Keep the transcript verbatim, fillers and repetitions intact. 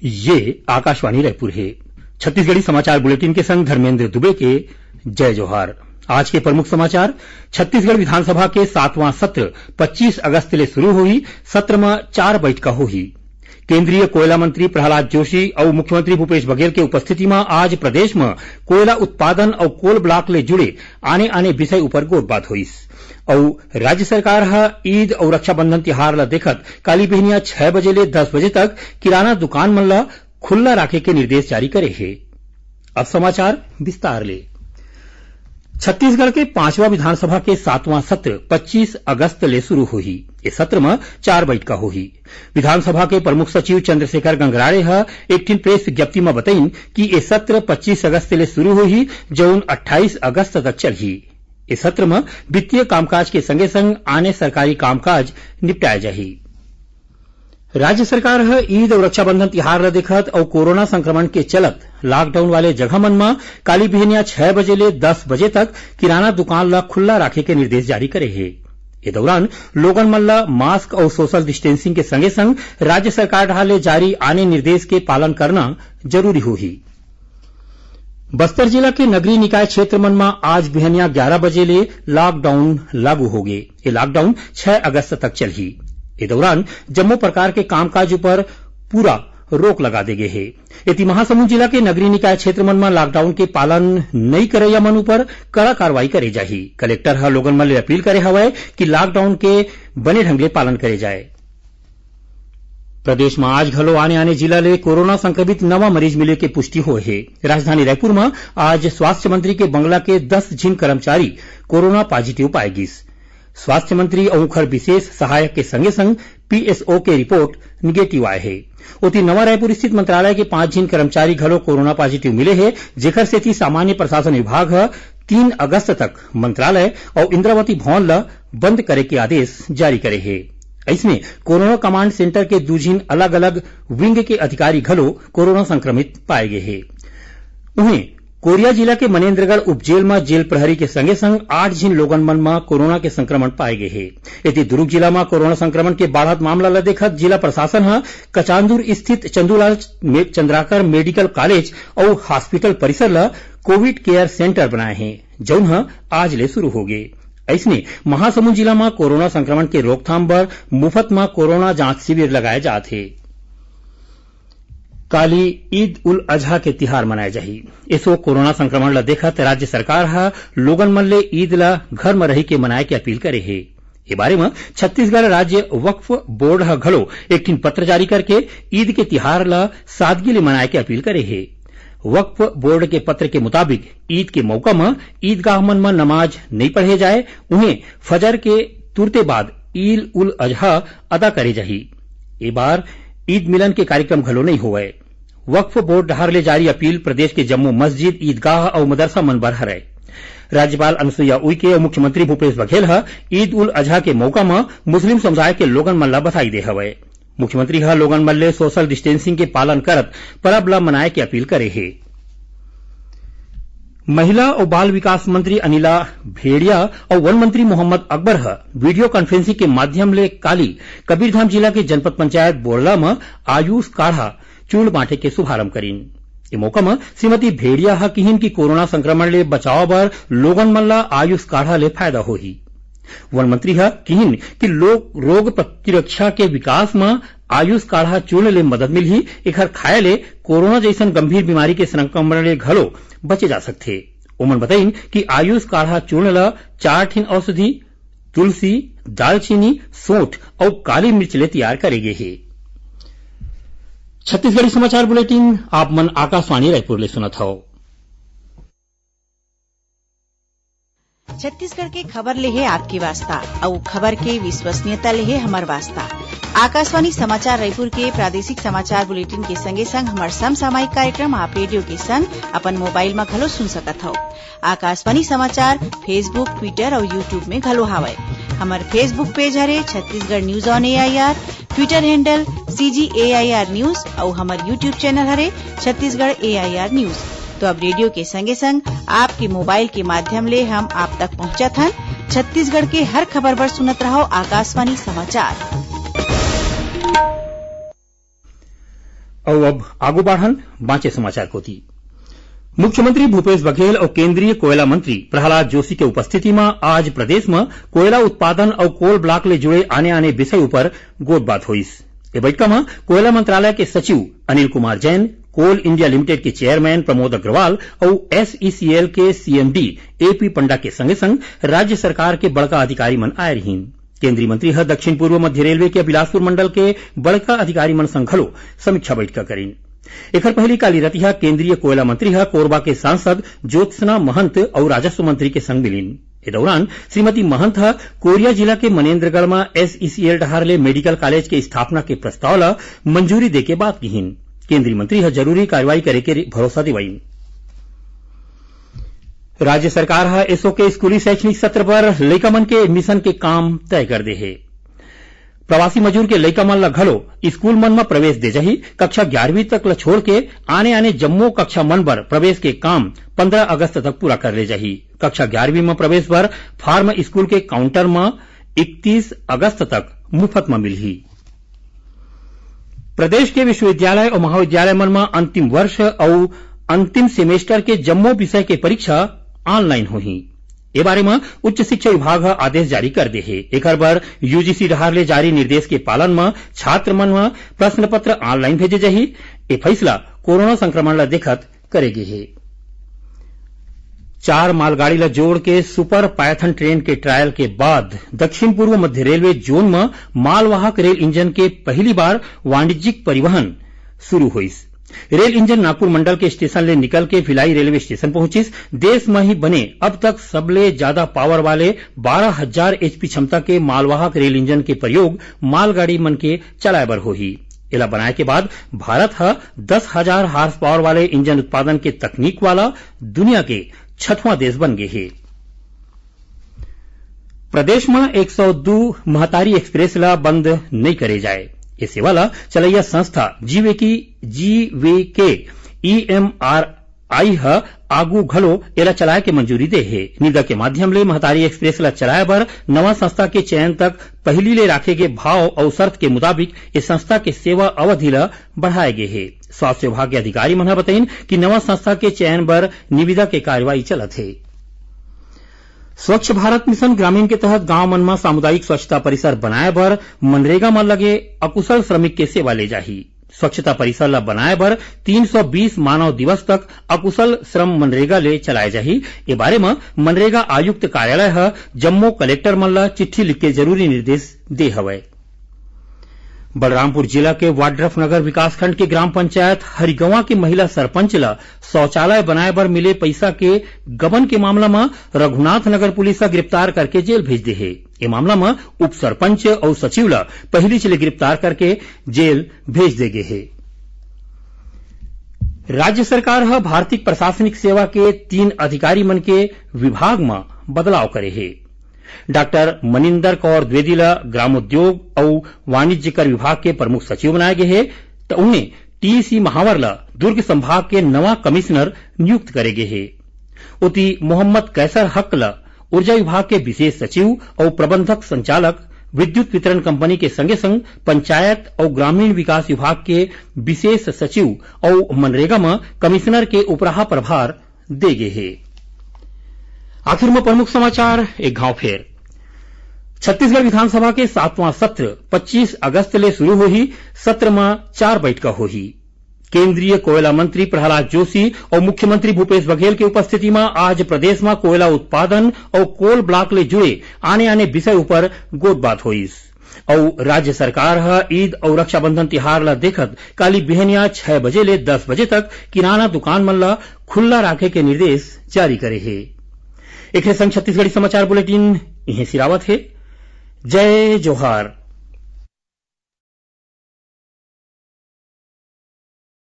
ये आकाशवाणी रायपुर हे। छत्तीसगढ़ी समाचार बुलेटिन के संग धर्मेंद्र दुबे के जय जोहार। आज के प्रमुख समाचार। छत्तीसगढ़ विधानसभा के सातवां सत्र पच्चीस अगस्त ले शुरू होही। सत्र म चार बैठका होही। केंद्रीय कोयला मंत्री प्रहलाद जोशी अउ मुख्यमंत्री भूपेश बघेल के उपस्थिति म आज प्रदेश म कोयला उत्पादन अउ कोल ब्लॉक ले जुड़े आने-आने विषय उपर गोठबात होइस। अउ राज्य सरकार ह ईद अउ रक्षाबंधन तिहार ल देखत काली बिहनिया छह बजे ले दस बजे तक किराना दुकान मन ल खुल्ला राखे के निर्देश जारी करे हे। अब समाचार विस्तार ले। छत्तीसगढ़ के पांचवा विधानसभा के सातवां सत्र पच्चीस अगस्त ले शुरू होही। ए सत्र म चार बैठका होही। विधानसभा के प्रमुख सचिव चंद्रशेखर गंगराड़े ह एक ठिन प्रेस विज्ञप्ति म बतइन कि ए सत्र पच्चीस अगस्त ले शुरू होही, जउन अट्ठाईस अगस्त तक चलही। ए सत्र म वित्तीय कामकाज के संगे-संग आने सरकारी कामकाज निपटाए जाही। राज्य सरकार ह ईद अउ रक्षाबंधन तिहार ल देखत अउ कोरोना संक्रमण के चलत लॉकडाउन वाले जगह मन म काली बिहनिया छह बजे ले दस बजे तक किराना दुकान ल खुल्ला राखे के निर्देश जारी करे हे। ए दौरान लोगन मन ल मास्क अउ सोशल डिस्टेंसिंग के संगे-संग राज्य सरकार डहार ले जारी आने निर्देश के पालन करना जरूरी होही। बस्तर जिला के नगरीय निकाय क्षेत्र मन म आज बिहनिया ग्यारा बजे ले लॉकडाउन लागू होगे। ये लॉकडाउन छह अगस्त तक चलही। ए दौरान जम्मो प्रकार के कामकाज ऊपर पूरा रोक लगा दे गे हे। एती महासमुंद जिला के नगरीय निकाय क्षेत्र मन म लॉकडाउन के पालन नइ करइया मन ऊपर कड़ा कार्रवाई करे जाही। कलेक्टर ह लोगन मन ले अपील करे हवय कि लॉकडाउन के बने ढंग ले पालन करे जाए। प्रदेश म आज घलो आने-आने जिला ले कोरोना संक्रमित नवा मरीज मिले के पुष्टि होए हे। राजधानी रायपुर म आज स्वास्थ्य मंत्री के बंगला के दस झिन कर्मचारी कोरोना पॉजिटिव पाए गिस। स्वास्थ्य मंत्री अउ उंखर विशेष सहायक के संगे-संग पीएसओ के रिपोर्ट निगेटिव आए हे। ओती नवा रायपुर स्थित मंत्रालय के पांच झिन कर्मचारी घलो कोरोना पॉजिटिव मिले हे, जेखर सेती सामान्य प्रशासन विभाग ह तीन अगस्त तक मंत्रालय अउ इंद्रावती भवन ल बंद करे के आदेश जारी करे हे। अइसने कोरोना कमांड सेंटर के दू झिन अलग-अलग विंग के अधिकारी घलो कोरोना संक्रमित पाए गे हे। उहें, कोरिया जिला के मनेन्द्रगढ़ उपजेल म जेल प्रहरी के संगे-संग आठ झिन लोगन मन म कोरोना के संक्रमण पाए गे हे। एती दुरूग जिला म कोरोना संक्रमण के बाढ़त मामला ल देखत जिला प्रशासन ह कचांदुर स्थित चंदूलाल मे-, चंद्राकर मेडिकल कॉलेज अउ हॉस्पिटल परिसर ल कोविड केयर सेंटर बनाए हे, जउन ह आज ले शुरू होगे। अइसने महासमुंद जिला म कोरोना संक्रमण के रोकथाम बर मुफत म कोरोना जांच शिविर लगाए जात हे। काली ईद उल अजहा के तिहार मनाए जाही। एसो कोरोना संक्रमण ल देखत राज्य सरकार ह लोगन मन ले ईद ल घर म रहि के मनाए के अपील करे हे। ए बारे म छत्तीसगढ़ राज्य वक्फ बोर्ड ह घलो एक ठिन पत्र जारी करके ईद के तिहार ल सादगी ले मनाए के अपील करे हे। वक्फ बोर्ड के पत्र के मुताबिक ईद के मौका म ईदगाह मन म नमाज नइ पढ़े जाए, उहें फजर के तुरते बाद ईद उल अजहा अदा करे जाही। ए बार ईद मिलन के कार्यक्रम घलो नइ होवय। वक्फ बोर्ड डहार ले जारी अपील प्रदेश के जम्मो मस्जिद, ईदगाह अउ मदरसा मन बर हरय। राज्यपाल अनुसुईया उइके अउ मुख्यमंत्री भूपेश बघेल ह ईद उल अजहा के मौका म मुस्लिम समुदाय के लोगन मन ल बधाई दे हवय। मुख्यमंत्री ह लोगन मन ले सोशल डिस्टेंसिंग के पालन करत परब ल मनाए के अपील करे हे। महिला अउ बाल विकास मंत्री अनिला भेड़िया अउ वन मंत्री मोहम्मद अकबर ह वीडियो कॉन्फ्रेंसिंग के माध्यम ले काली कबीरधाम जिला के जनपद पंचायत बोड़ला म आयुष काढ़ा चूर्ण बांटे के शुभारंभ करिन। ए मौका म श्रीमती भेड़िया ह किहिन कि कोरोना संक्रमण ले बचाव बर लोगन मन ल आयुष काढ़ा ले फायदा होही। वन मंत्री ह किहिन कि लोग रोग प्रतिरक्षा के विकास म आयुष काढ़ा चूर्ण ले मदद मिलही, एखर खाए ले कोरोना जइसन गंभीर बीमारी के संक्रमण ले घलो बचे जा सकथे। ओमन बताइन कि आयुष काढ़ा चूर्ण ल चार ठिन औषधि, तुलसी, दालचीनी, सोंठ अउ काली मिर्च ले तैयार करे गे हे। छत्तीसगढ़ी समाचार बुलेटिन आप मन आकाशवाणी रायपुर ले सुनत हव। छत्तीसगढ़ के खबर ले हे आपके वास्ता, अउ खबर के विश्वसनीयता ले हे हमर वास्ता। आकाशवाणी समाचार रायपुर के प्रादेशिक समाचार बुलेटिन के संगे संग हमर समसामयिक कार्यक्रम आप रेडियो के संग अपन मोबाइल म घलो सुन सकत हव। आकाशवाणी समाचार Facebook, Twitter अउ YouTube में घलो हावय। हमर Facebook पेज हरे Chhattisgarh news on AIR, Twitter handle CG AIR news अउ हमर YouTube चैनल हरे छत्तीसगढ़ AIR news। तो अब रेडियो के संगे संग आपके मोबाइल के माध्यम ले हम आप तक पहुंचत हन। छत्तीसगढ़ के हर खबर बर सुनत रहव आकाशवाणी समाचार। अउ अब आगू बाढ़न बांचे समाचार कोति। मुख्यमंत्री भूपेश बघेल अउ केंद्रीय कोयला मंत्री प्रहलाद जोशी के उपस्थिति म आज प्रदेश म कोयला उत्पादन अउ कोल ब्लॉक ले जुड़े आने-आने विषय उपर गोठबात होइस। ए बइठका म कोयला मंत्रालय के सचिव अनिल कुमार जैन, कोल इंडिया लिमिटेड के चेयरमैन प्रमोद अग्रवाल अउ एसईसीएल के सीएमडी एपी पंडा के संगे-संग राज्य सरकार के बड़का अधिकारी मन आए रिहीन। केंद्रीय मंत्री ह दक्षिण पूर्व मध्य रेलवे के बिलासपुर मंडल के बड़का अधिकारी मन संग घलो समीक्षा बइठका करिन। एखर पहिली काली रतिहा केंद्रीय कोयला मंत्री ह कोरबा के सांसद ज्योत्सना महंत अउ राजस्व मंत्री के संग मिलिन। ए दौरान श्रीमती महंत ह कोरिया जिला के मनेन्द्रगढ़ म एसईसीएल डहार ले मेडिकल कॉलेज के स्थापना के प्रस्ताव ल मंजूरी देके बात किहिन। केंद्रीय मंत्री ह जरूरी कार्रवाई करे के भरोसा दिवाइन। राज्य सरकार ह एसो के स्कूली शैक्षणिक सत्र बर लइका मन के एडमिशन के काम तय कर दे हे। प्रवासी मजूर के लइका मन ल घलो स्कूल मन म प्रवेश दे जाही। कक्षा ग्यारहवीं तक ल छोड़ के आने-आने जम्मो कक्षा मन बर प्रवेश के काम पंद्रह अगस्त तक पूरा कर ले जाही। कक्षा ग्यारहवीं म प्रवेश बर फार्म स्कूल के काउंटर म इकतीस अगस्त तक मुफ्त म मिलही। प्रदेश के विश्वविद्यालय अउ महाविद्यालय मन म अंतिम वर्ष अउ अंतिम सेमेस्टर के जम्मो विषय के परीक्षा ऑनलाइन होही। ए बारे म उच्च शिक्षा विभाग ह आदेश जारी कर दे हे। एखर बर यूजीसी डहार ले जारी निर्देश के पालन म छात्र मन म प्रश्न पत्र ऑनलाइन भेजे जाही। ए फैसला कोरोना संक्रमण ल देखत करे गे हे। चार मालगाड़ी ल जोड़ के सुपर पायथन ट्रेन के ट्रायल के बाद दक्षिण पूर्व मध्य रेलवे जोन म मालवाहक रेल इंजन के पहिली बार वाणिज्यिक परिवहन शुरू होइस। रेल इंजन नागपुर मंडल के स्टेशन ले निकल के भिलाई रेलवे स्टेशन पहुंचिस। देश म ही बने अब तक सबले ज्यादा पावर वाले बारह हजार एचपी क्षमता के मालवाहक रेल इंजन के प्रयोग मालगाड़ी मन के चलाए बर होही। एला बनाए के बाद भारत ह दस हजार हार्स पावर वाले इंजन उत्पादन के तकनीक वाला दुनिया के छठवां देश बन गे हे। प्रदेश म एक सौ दू महतारी एक्सप्रेस ल बंद नइ करे जाए। ए सेवा ल चलइया संस्था जीवे की, जीवे के ईएमआरआई ह आगू घलो एला चलाए के मंजूरी दे हे। निदा के माध्यम ले महतारी एक्सप्रेस ल चलाए बर नवा संस्था के चयन तक पहिली ले राखे गे भाव अउ शर्त के मुताबिक ए संस्था के सेवा अवधि ल बढ़ाए गे हे। स्वास्थ्य विभाग के अधिकारी मन ह बतइन कि नवा संस्था के चयन बर निविदा के कार्रवाई चलत हे। स्वच्छ भारत मिशन ग्रामीण के तहत गांव मन म सामुदायिक स्वच्छता परिसर बनाए बर मनरेगा म लगे अकुशल श्रमिक के सेवा ले जाही। स्वच्छता परिसर ल बनाए बर तीन सौ बीस मानव दिवस तक अकुशल श्रम मनरेगा ले चलाए जाही। ए बारे म मनरेगा आयुक्त कार्यालय ह जम्मो कलेक्टर मन ल चिट्ठी लिख के जरूरी निर्देश दे हवय। बलरामपुर जिला के वाड्रफ नगर विकासखंड के ग्राम पंचायत हरिगवां के महिला सरपंच ल शौचालय बनाए बर मिले पइसा के गबन के मामला म रघुनाथ नगर पुलिस ह गिरफ्तार करके जेल भेज दे हे। ए मामला म उप सरपंच अउ सचिव ल पहिलीच ले गिरफ्तार करके जेल भेज दे गे हे। राज्य सरकार ह भारतीय प्रशासनिक सेवा के तीन अधिकारी मन के विभाग म बदलाव करे हे। डॉक्टर मनिंदर कौर द्विवेदी ल ग्रामोद्योग अउ वाणिज्य कर विभाग के प्रमुख सचिव बनाए गे हे, त उहें टीसी महावर ल दुर्ग संभाग के नवा कमिश्नर नियुक्त करे गे हे। ओती मोहम्मद कैसर हक ल ऊर्जा विभाग के विशेष सचिव अउ प्रबंधक संचालक विद्युत वितरण कंपनी के संगे संग पंचायत अउ ग्रामीण विकास विभाग के विशेष सचिव अउ मनरेगा म कमिश्नर के उपराहा प्रभार दे गे हे। आखिर म प्रमुख समाचार एक घाव फेर। छत्तीसगढ़ विधानसभा के सातवां सत्र पच्चीस अगस्त ले शुरू होही। सत्र म चार बैठका होही। केंद्रीय कोयला मंत्री प्रहलाद जोशी अउ मुख्यमंत्री भूपेश बघेल के उपस्थिति म आज प्रदेश म कोयला उत्पादन अउ कोल ब्लॉक ले जुड़े आने-आने विषय उपर गोठबात होइस। अउ राज्य सरकार ह ईद अउ रक्षाबंधन तिहार ल देखत काली बिहनिया छह बजे ले दस बजे तक किराना दुकान मन ल खुल्ला राखे के निर्देश जारी करे हे। एखरे संग छत्तीसगढ़ी समाचार बुलेटिन इहें सिरावत हे। जय जोहार।